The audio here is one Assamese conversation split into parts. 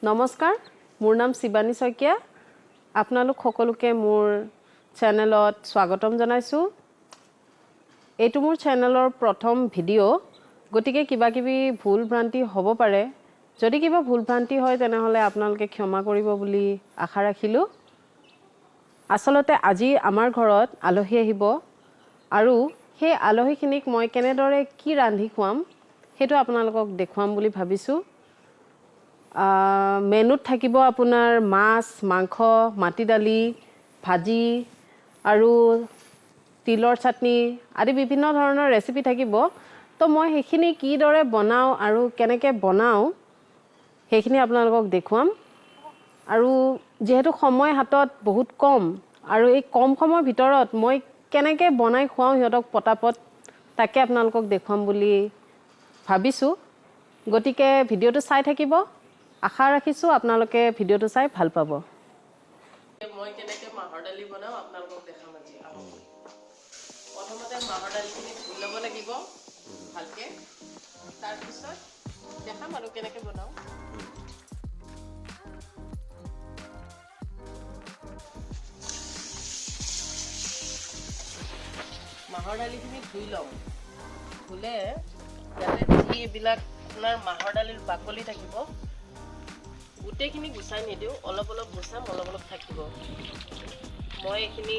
নমস্কাৰ, মোৰ নাম শিৱানী শইকীয়া। আপোনালোক সকলোকে মোৰ চেনেলত স্বাগতম জনাইছোঁ। এইটো মোৰ চেনেলৰ প্ৰথম ভিডিঅ', গতিকে কিবা কিবি ভুল ভ্ৰান্তি হ'ব পাৰে। যদি কিবা ভুল ভ্ৰান্তি হয় তেনেহ'লে আপোনালোকে ক্ষমা কৰিব বুলি আশা ৰাখিলোঁ। আচলতে আজি আমাৰ ঘৰত আলহী আহিব আৰু সেই আলহীখিনিক মই কেনেদৰে কি ৰান্ধি খুৱাম সেইটো আপোনালোকক দেখুৱাম বুলি ভাবিছোঁ। মেনুত থাকিব আপোনাৰ মাছ, মাংস, মাটি দালি, ভাজি আৰু তিলৰ চাটনি আদি বিভিন্ন ধৰণৰ ৰেচিপি থাকিব। তো মই সেইখিনি কিদৰে বনাওঁ আৰু কেনেকৈ বনাওঁ সেইখিনি আপোনালোকক দেখুৱাম। আৰু যিহেতু সময় হাতত বহুত কম আৰু এই কম সময়ৰ ভিতৰত মই কেনেকৈ বনাই খুৱাওঁ সিহঁতক পটাপট, তাকে আপোনালোকক দেখুৱাম বুলি ভাবিছোঁ। গতিকে ভিডিঅ'টো চাই থাকিব। আশা ৰাখিছোঁ আপোনালোকে ভিডিঅ'টো চাই ভাল পাব। মই কেনেকৈ মাহৰ দালি বনাওঁ আপোনালোকক দেখাম আজি। প্ৰথমতে মাহৰ দালিখিনি ধুই ল'ব লাগিব ভালকৈ, তাৰপিছত দেখাম আৰু কেনেকৈ বনাওঁ। মাহৰ দালিখিনি ধুই ল'ম। ধুলে যাতে যি এইবিলাক আপোনাৰ মাহৰ দালিৰ বাকলি থাকিব গোটেইখিনি গুচাই নিদিওঁ, অলপ অলপ গুচাম, অলপ অলপ থাকিব। মই এইখিনি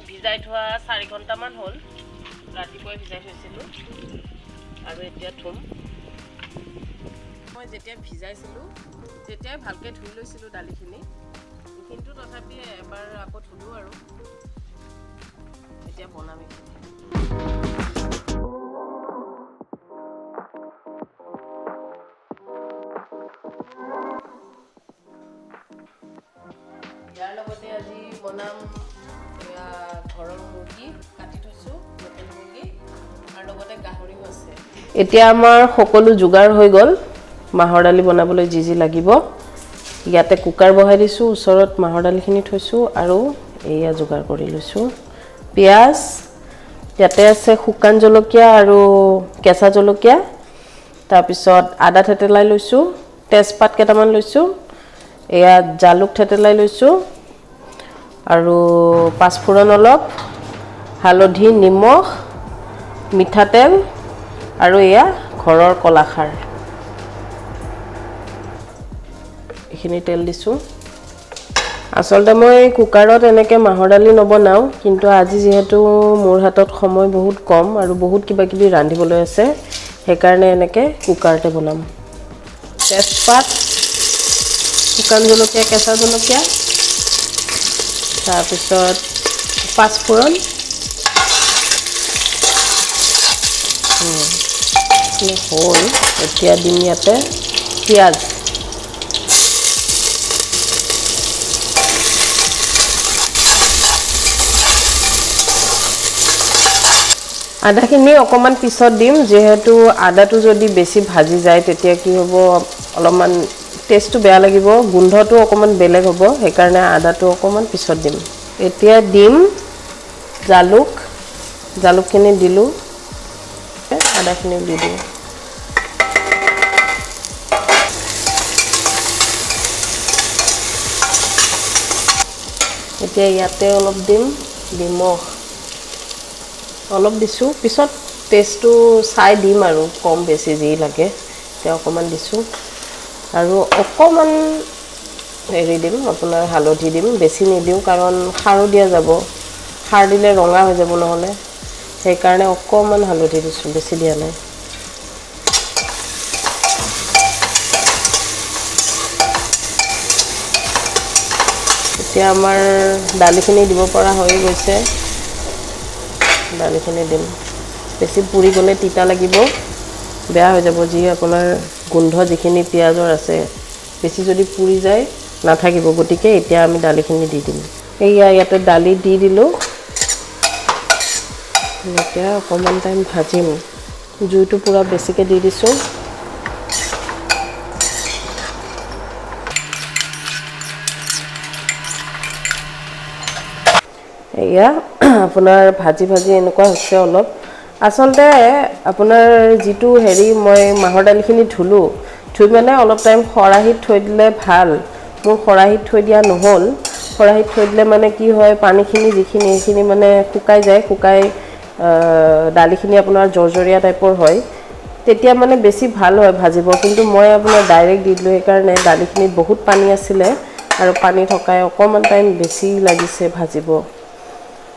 ভিজাই থোৱা 4 ঘণ্টামান হ'ল, ৰাতিপুৱাই ভিজাই থৈছিলোঁ আৰু এতিয়া থ'ম। মই যেতিয়া ভিজাইছিলোঁ তেতিয়াই ভালকৈ ধুই লৈছিলোঁ দালিখিনি, কিন্তু তথাপি এবাৰ আকৌ ধুলোঁ আৰু এতিয়া বনাম এইখিনি। ইয়াৰ লগতে আজি বনাম এয়া ঘৰৰ মুৰ্গী কাটি থৈছোঁ, লোকেল মুৰ্গী, আৰু লগতে গাহৰিও আছে। এতিয়া আমাৰ সকলো যোগাৰ হৈ গ'ল। মাহৰ দালি বনাবলৈ যি যি লাগিব, ইয়াতে কুকাৰ বহাই দিছোঁ, ওচৰত মাহৰ দালিখিনি থৈছোঁ আৰু এয়া যোগাৰ কৰি লৈছোঁ। পিঁয়াজ ইয়াতে আছে, শুকান জলকীয়া আৰু কেঁচা জলকীয়া, তাৰপিছত আদা থেতেলাই লৈছোঁ, তেজপাত কেইটামান লৈছোঁ, এয়া জালুক থেতেলাই লৈছোঁ আৰু পাঁচফোৰণ অলপ, হালধি, নিমখ, মিঠাতেল আৰু এয়া ঘৰৰ কলাখাৰ। এইখিনি তেল দিছোঁ। আচলতে মই কুকাৰত এনেকৈ মাহৰ দালি নবনাওঁ, কিন্তু আজি যিহেতু মোৰ হাতত সময় বহুত কম আৰু বহুত কিবা কিবি ৰান্ধিবলৈ আছে, সেইকাৰণে এনেকৈ কুকাৰতে বনাম। তেজপাত, শুকান জলকীয়া, কেঁচা জলকীয়া, তাৰপিছত পাঁচফোৰণ হ'ল। এতিয়া দিম ইয়াতে পিঁয়াজ। আদাখিনি অকণমান পিছত দিম, যিহেতু আদাটো যদি বেছি ভাজি যায় তেতিয়া কি হ'ব, অলপমান টেষ্টটো বেয়া লাগিব, গোন্ধটো অকণমান বেলেগ হ'ব, সেইকাৰণে আদাটো অকণমান পিছত দিম। এতিয়া দিম জালুক, জালুকখিনি দিলোঁ, আদাখিনিও দি দিওঁ। এতিয়া ইয়াতে অলপ দিম নিমখ, অলপ দিছোঁ, পিছত টেষ্টটো চাই দিম আৰু কম বেছি যি লাগে। এতিয়া অকণমান দিছোঁ আৰু অকণমান হেৰি দিম, আপোনাৰ হালধি দিম, বেছি নিদিওঁ কাৰণ খাৰো দিয়া যাব, খাৰ দিলে ৰঙা হৈ যাব নহ'লে, সেইকাৰণে অকণমান হালধি দিছোঁ, বেছি দিয়া নাই। এতিয়া আমাৰ দালিখিনি দিব পৰা হৈ গৈছে। দালিখিনি দিম, বেছি পুৰি গ'লে তিতা লাগিব, বেয়া হৈ যাব, যি আপোনাৰ গোন্ধ যিখিনি পিঁয়াজৰ আছে বেছি যদি পুৰি যায় নাথাকিব। গতিকে এতিয়া আমি দালিখিনি দি দিম। এয়া ইয়াতে দালি দি দিলোঁ। এতিয়া অকণমান টাইম ভাজিম, জুইটো পূৰা বেছিকৈ দি দিছোঁ। এয়া আপোনাৰ ভাজি ভাজি এনেকুৱা হৈছে অলপ। আচলতে আপোনাৰ যিটো হেৰি মই মাহৰ দালিখিনি ধুলোঁ, ধুই মানে অলপ টাইম খৰাহীত থৈ দিলে ভাল। মোৰ খৰাহীত থৈ দিয়া নহ'ল। খৰাহীত থৈ দিলে মানে কি হয়, পানীখিনি যিখিনি সেইখিনি মানে শুকাই যায়, শুকাই দালিখিনি আপোনাৰ জৰ্জৰীয়া টাইপৰ হয়, তেতিয়া মানে বেছি ভাল হয় ভাজিব। কিন্তু মই আপোনাৰ ডাইৰেক্ট দি দিলোঁ, সেইকাৰণে দালিখিনিত বহুত পানী আছিলে আৰু পানী থকাই অকণমান টাইম বেছি লাগিছে ভাজিব।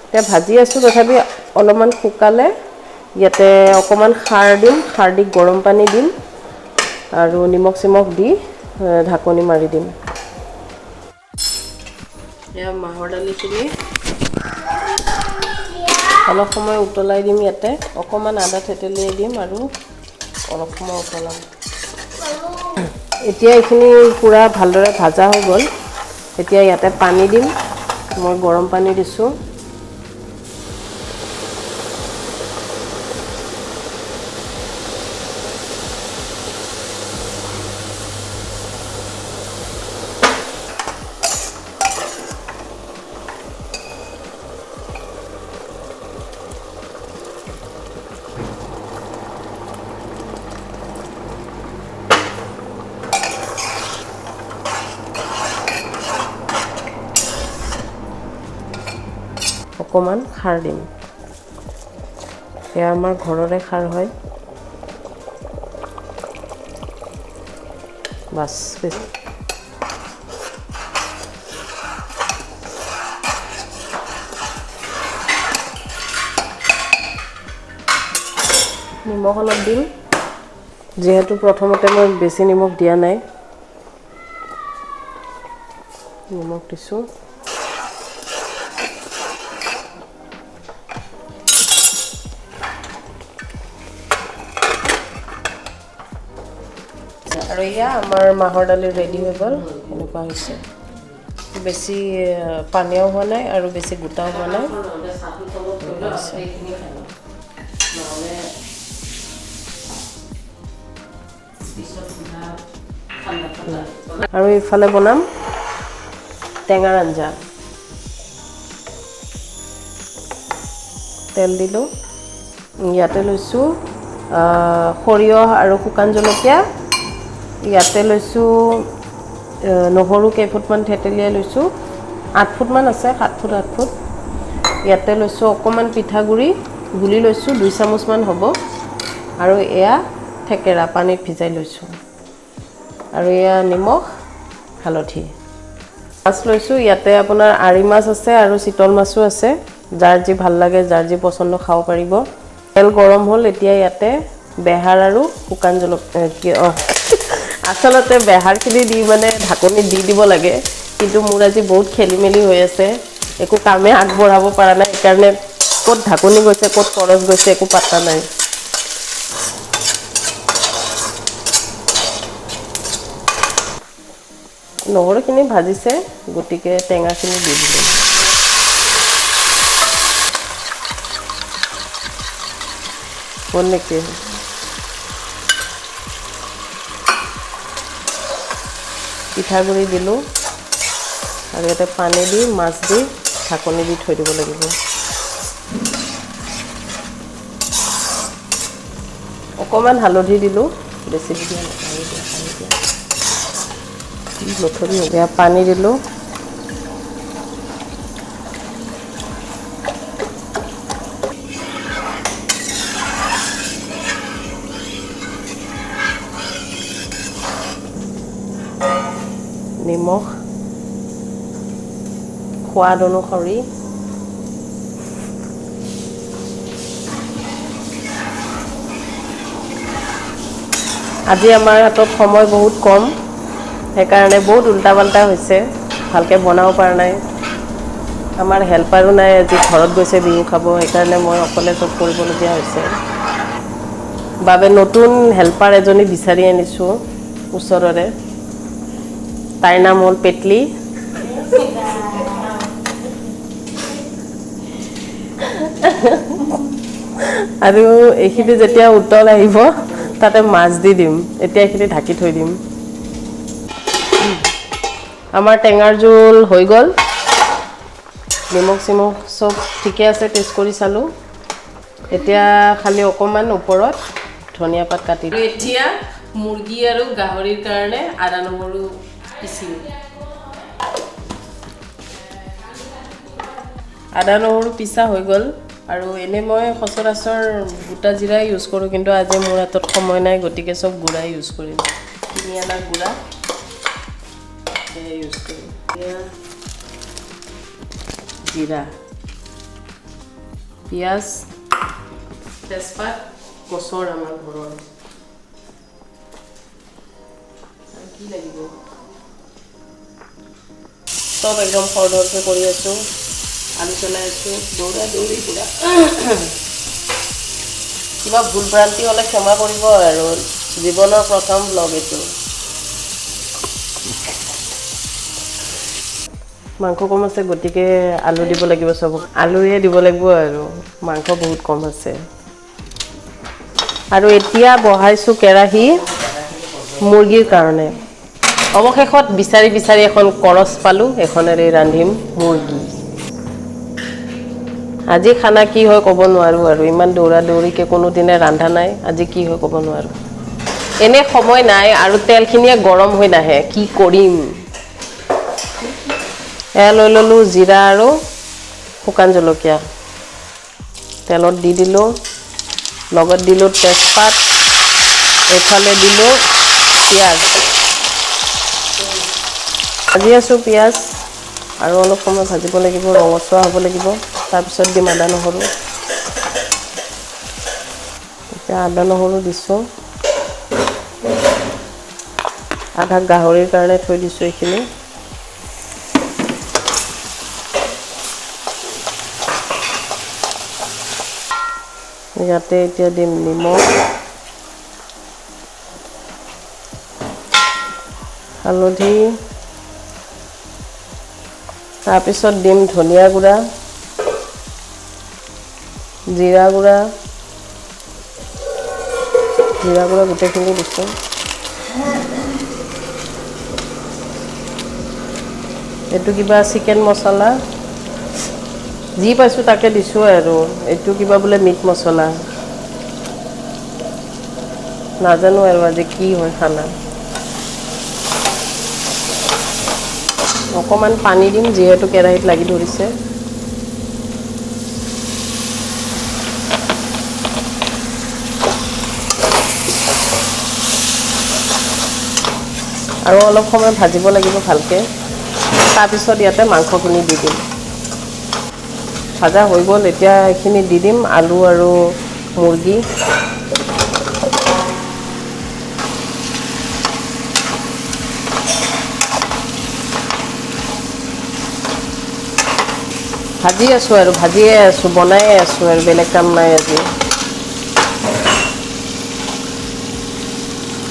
এতিয়া ভাজি আছোঁ, তথাপি অলপমান শুকালে ইয়াতে অকণমান খাৰ দিম, খাৰ দি গৰম পানী দিম আৰু নিমখ চিমখ দি ঢাকনি মাৰি দিম। এয়া মাহৰ দালিখিনি অলপ সময় উতলাই দিম, ইয়াতে অকণমান আদা থেতেলিয়াই দিম আৰু অলপ সময় উতলাম। এতিয়া এইখিনি পূৰা ভালদৰে ভাজা হৈ গ'ল। এতিয়া ইয়াতে পানী দিম, মই গৰম পানী দিছোঁ। অকণমান খাৰ দিম, এয়া আমাৰ ঘৰৰে খাৰ হয়। বাছ, নিমখ অলপ দিম, যিহেতু প্ৰথমতে মই বেছি নিমখ দিয়া নাই, নিমখ দিছোঁ। আৰু এয়া আমাৰ মাহৰ দালি ৰেডি হৈ গ'ল। এনেকুৱা হৈছে, বেছি পানীয়াও হোৱা নাই আৰু বেছি গোটাও হোৱা নাই। আৰু এইফালে বনাম টেঙাৰ আঞ্জা। তেল দিলোঁ, ইয়াতে লৈছোঁ সৰিয়হ আৰু শুকান জলকীয়া, ইয়াতে লৈছোঁ নহৰু কেইফুটমান থেতেলিয়াই লৈছোঁ, 8 ফুটমান আছে, 7 ফুট 8 ফুট। ইয়াতে লৈছোঁ অকণমান পিঠাগুড়ি গুলি লৈছোঁ, 2 চামুচমান হ'ব। আৰু এয়া থেকেৰা পানীত ভিজাই লৈছোঁ। আৰু এয়া নিমখ, হালধি। মাছ লৈছোঁ, ইয়াতে আপোনাৰ আৰি মাছ আছে আৰু চিতল মাছো আছে, যাৰ যি ভাল লাগে, যাৰ যি পচন্দ খাব পাৰিব। তেল গৰম হ'ল, এতিয়া ইয়াতে বেহাৰ আৰু শুকান জলকীয়া, আচলতে বেহাৰখিনি দি মানে ঢাকনি দি দিব লাগে, কিন্তু মোৰ আজি বহুত খেলি মেলি হৈ আছে, একো কামে আগবঢ়াব পৰা নাই, সেইকাৰণে ক'ত ঢাকনি গৈছে ক'ত খৰচ গৈছে একো পাত্তা নাই। নহৰুখিনি ভাজিছে, গতিকে টেঙাখিনি দি দিলোঁ। হ'ল নেকি? পিঠাগুড়ি দিলোঁ আৰু ইয়াতে পানী দি মাছ দি ঢাকনি দি থৈ দিব লাগিব। অকণমান হালধি দিলোঁ, বেছি দিয়া নাই। নথবি, এয়া পানী দিলোঁ। নিমখ সোৱাদ অনুসৰি, আজি আমাৰ হাতত সময় বহুত কম, সেইকাৰণে বহুত উল্টা পাল্টা হৈছে, ভালকৈ বনাব পৰা নাই। আমাৰ হেল্পাৰো নাই, আজি ঘৰত গৈছে বিহু খাব, সেইকাৰণে মই অকলে চব কৰিবলগীয়া হৈছে। বাবে নতুন হেল্পাৰ এজনী বিচাৰি আনিছোঁ ওচৰৰে, তাইৰ নাম হ'ল পেটলি। আৰু এইখিনি যেতিয়া উতল আহিব তাতে মাছ দি দিম। এতিয়া এইখিনি ঢাকি থৈ দিম। আমাৰ টেঙাৰ জোল হৈ গ'ল, নিমখ চিমখ চব ঠিকে আছে, টেষ্ট কৰি চালোঁ। এতিয়া খালি অকণমান ওপৰত ধনিয়া পাত কাটি দিম। এতিয়া মুৰ্গী আৰু গাহৰিৰ কাৰণে আদা নহৰু পিচিম। আদা নহৰু পিচা হৈ গ'ল। আৰু এনেই মই সচৰাচৰ গোটা জিৰা ইউজ কৰোঁ, কিন্তু আজি মোৰ হাতত সময় নাই, গতিকে চব গুড়াই ইউজ কৰিম। কিনি অনা গুড়া সেয়াই ইউজ কৰিম। এতিয়া জিৰা, পিঁয়াজ, তেজপাত, গছৰ আমাৰ ঘৰৰ, আৰু কি লাগিব, চব একদম খৰধৰকৈ কৰি আছোঁ। আলু চলাই আছোঁ, দৌৰা দৌৰি পূৰা। কিবা ভুল ভ্ৰান্তি হ'লে ক্ষমা কৰিব আৰু, জীৱনৰ প্ৰথম ব্লগ এইটো। মাংস কম আছে, গতিকে আলু দিব লাগিব, চব আলুয়ে দিব লাগিব আৰু মাংস বহুত কম আছে। আৰু এতিয়া বহাইছোঁ কেৰাহী মুৰ্গীৰ কাৰণে। অৱশেষত বিচাৰি বিচাৰি এখন কৰচ পালোঁ, এখনেৰে ৰান্ধিম মুৰ্গী। আজি খানা কি হয় ক'ব নোৱাৰোঁ আৰু, ইমান দৌৰা দৌৰিকৈ কোনোদিনে ৰন্ধা নাই, আজি কি হয় ক'ব নোৱাৰোঁ। এনে সময় নাই আৰু তেলখিনিয়ে গৰম হৈ নাহে, কি কৰিম। এয়া লৈ ল'লোঁ জিৰা আৰু শুকান জলকীয়া, তেলত দি দিলোঁ, লগত দিলোঁ তেজপাত, এইফালে দিলোঁ পিঁয়াজ, ভাজি আছোঁ পিঁয়াজ আৰু অলপ সময় ভাজিব লাগিব, ৰঙচুৱা হ'ব লাগিব। তাৰপিছত দিম আদা নহৰু। এতিয়া আদা নহৰু দিছোঁ, আধা গাহৰিৰ কাৰণে থৈ দিছোঁ এইখিনি। ইয়াতে এতিয়া দিম নিমখ, হালধি, তাৰপিছত দিম ধনিয়া গুড়া, জিৰা গুড়া, জিৰা গুড়া গোটেইখিনি দিছোঁ। এইটো কিবা চিকেন মছলা, যি পাইছোঁ তাকে দিছোঁ আৰু। এইটো কিবা বোলে মিট মছলা, নাজানো আৰু আজি কি হয় খানা। অকণমান পানী দিম, যিহেতু কেৰাহীত লাগি ধৰিছে। আৰু অলপ সময় ভাজিব লাগিব ভালকৈ, তাৰপিছত ইয়াতে মাংসখিনি দি দিম। ভাজা হৈ গ'ল, এতিয়া এইখিনি দি দিম আলু আৰু মুৰ্গী। ভাজি আছোঁ আৰু, ভাজিয়ে আছোঁ, বনায়ে আছোঁ আৰু, বেলেগ কাম নাই আজি।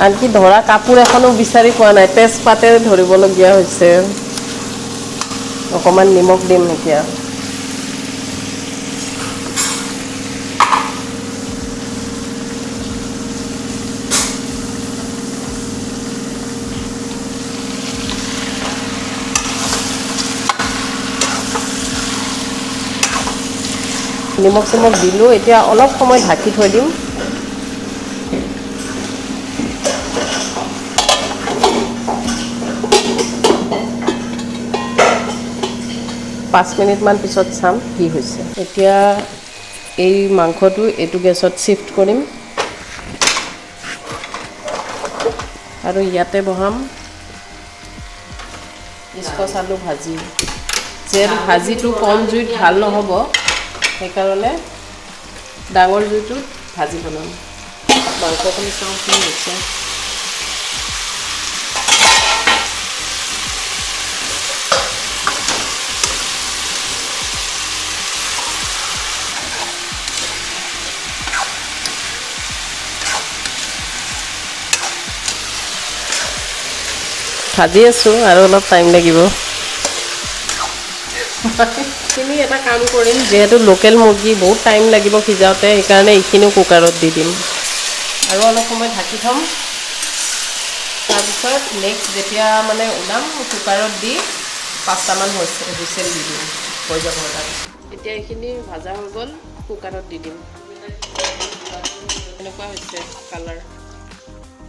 আনকি ধৰা কাপোৰ এখনো বিচাৰি পোৱা নাই, তেজপাতেৰে ধৰিবলগীয়া হৈছে। অকণমান নিমখ দিম এতিয়া। নিমখ চিমখ দিলোঁ, এতিয়া অলপ সময় ঢাকি থৈ দিম। পাঁচ মিনিটমান পিছত চাম কি হৈছে। এতিয়া এই মাংসটো এইটো গেছত শ্বিফ্ট কৰিম আৰু ইয়াতে বহাম স্কচ আলু ভাজি। যিহেতু ভাজিটো কম জুইত ভাল নহ'ব, সেইকাৰণে ডাঙৰ জুইটোত ভাজি বনাম। মাংসখিনি চাওঁ কি হৈছে। ভাজি আছোঁ আৰু অলপ টাইম লাগিব। এইখিনি এটা কাম কৰিম, যিহেতু লোকেল মুৰ্গী বহুত টাইম লাগিব সিজাওঁতে, সেইকাৰণে এইখিনিও কুকাৰত দি দিম আৰু অলপ সময় ঢাকি থ'ম। তাৰপিছত নেক্সট যেতিয়া মানে ওলাম, কুকাৰত দি 5টামান হুইচেল দি দিম, হৈ যাব। তাৰপিছত এতিয়া এইখিনি ভাজা হৈ গ'ল, কুকাৰত দি দিম। এনেকুৱা হৈছে কালাৰ।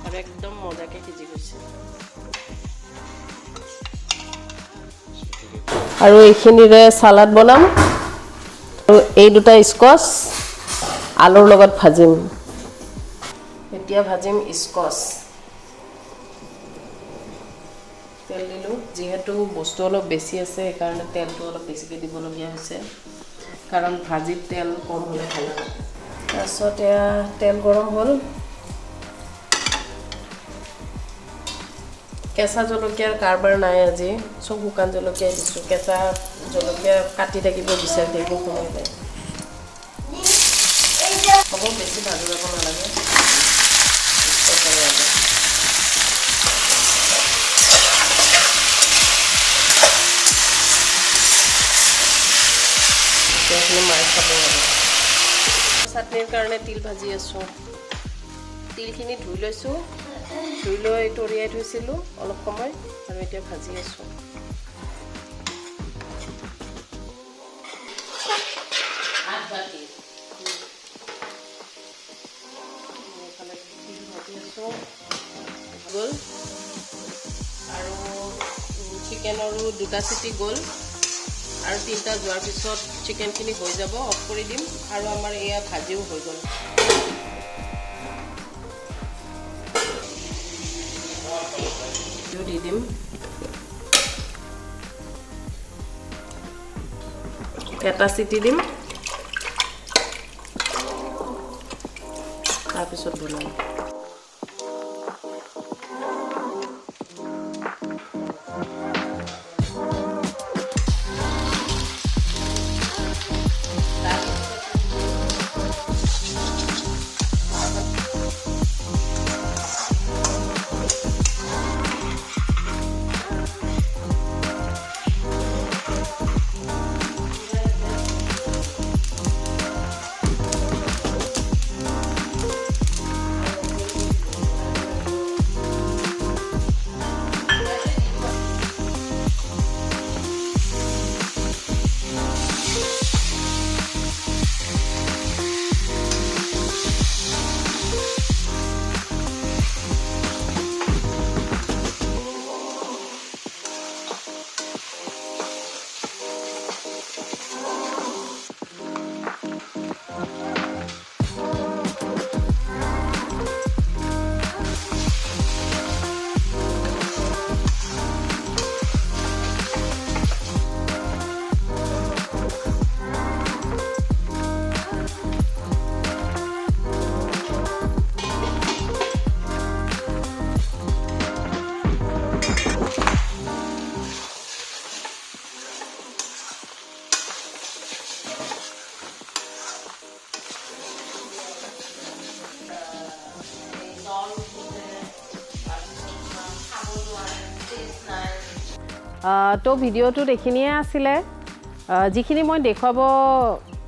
আৰু একদম মজাকৈ সিজি গৈছে। আৰু এইখিনিৰে চালাড বনাম আৰু এই দুটা স্কচ আলুৰ লগত ভাজিম। এতিয়া ভাজিম স্কচ। তেল দিলোঁ, যিহেতু বস্তু অলপ বেছি আছে, সেইকাৰণে তেলটো অলপ বেছিকৈ দিবলগীয়া হৈছে, কাৰণ ভাজিত তেল কম হ'লে ভাল নালাগে। তাৰপিছত এয়া তেল গৰম হ'ল। কেঁচা জলকীয়াৰ কাৰবাৰ নাই আজি, চব শুকান জলকীয়াই দিছোঁ। কেঁচা জলকীয়া কাটি থাকিব, বিচাৰি থাকিব সময় নাই। হ'ব, বেছি ভাজি যাব নালাগে। এইখিনি মায়ে খাব। আৰু চাটনিৰ কাৰণে তিল ভাজি আছোঁ। তিলখিনি ধুই লৈছোঁ, ধুই লৈ তৰিয়াই থৈছিলোঁ অলপ সময় আৰু এতিয়া ভাজি আছোঁ। 8 বাতি এইফালে তিল ভাজি আছোঁ গ'ল আৰু চিকেনৰো দুটা চিটি গ'ল আৰু তিনিটা যোৱাৰ পিছত চিকেনখিনি হৈ যাব, অফ কৰি দিম। আৰু আমাৰ এয়া ভাজিও হৈ গ'ল। দি দিম এটা চিটি দিম, তাৰপিছত বনাম। তো ভিডিঅ'টোত এইখিনিয়ে আছিলে। যিখিনি মই দেখুৱাব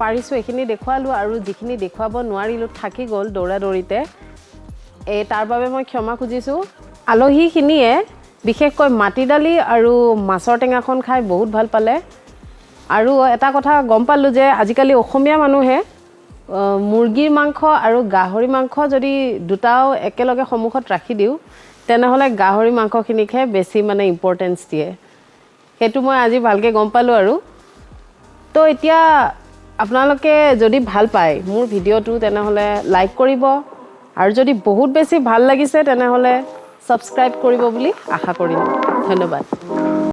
পাৰিছোঁ সেইখিনি দেখুৱালোঁ আৰু যিখিনি দেখুৱাব নোৱাৰিলোঁ, থাকি গ'ল দৌৰা দৌৰিতে, এই তাৰ বাবে মই ক্ষমা খুজিছোঁ। আলহীখিনিয়ে বিশেষকৈ মাটি দালি আৰু মাছৰ টেঙাখন খাই বহুত ভাল পালে। আৰু এটা কথা গম পালোঁ যে আজিকালি অসমীয়া মানুহে মুৰ্গীৰ মাংস আৰু গাহৰি মাংস যদি দুটাও একেলগে সন্মুখত ৰাখি দিওঁ, তেনেহ'লে গাহৰি মাংসখিনিকহে বেছি মানে ইম্পৰ্টেঞ্চ দিয়ে। সেইটো মই আজি ভালকৈ গম পালোঁ। আৰু তো এতিয়া আপোনালোকে যদি ভাল পায় মোৰ ভিডিঅ'টো, তেনেহ'লে লাইক কৰিব আৰু যদি বহুত বেছি ভাল লাগিছে তেনেহ'লে ছাবস্ক্ৰাইব কৰিব বুলি আশা কৰিলোঁ। ধন্যবাদ।